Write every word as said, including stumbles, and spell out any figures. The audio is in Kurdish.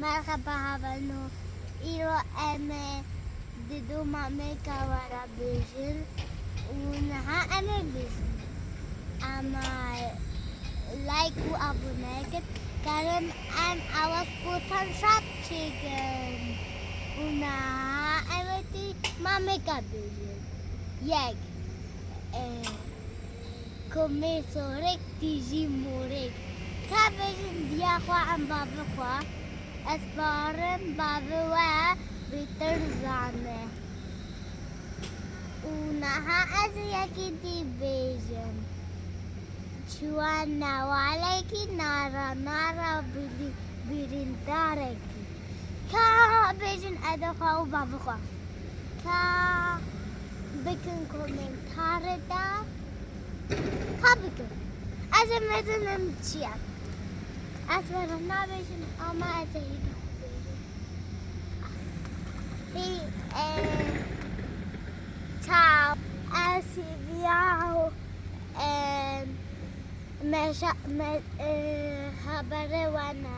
Merhaba hevalno. Îro em ê dido mamêka we re bêjin û niha em ê bêjin. Ama like û abone kir. Kerem em awaz potan şap çêkin. Û niha em ê tî mamêka bêjin. Yek. E, Komê sorek tîjî morek. Ka bêjin diya xwe em bavê xwe. Ez barim bavê we bêtir zane. Û niha ez ê yekî dî bêjim. Çiwa newalekî nara nara bîrî-, bîrîndarekî. Ka bêjin edê xwe û bavê xwe. Ka bikin komentarê de. Ka bikin. Ez ê mezinim çi ye. Ez we re nabêjim ama ez ê hîdî xwe bêjim. Hî, e, çaw. Ez hîviya, e, meşa-, me-, e, haberê we ne.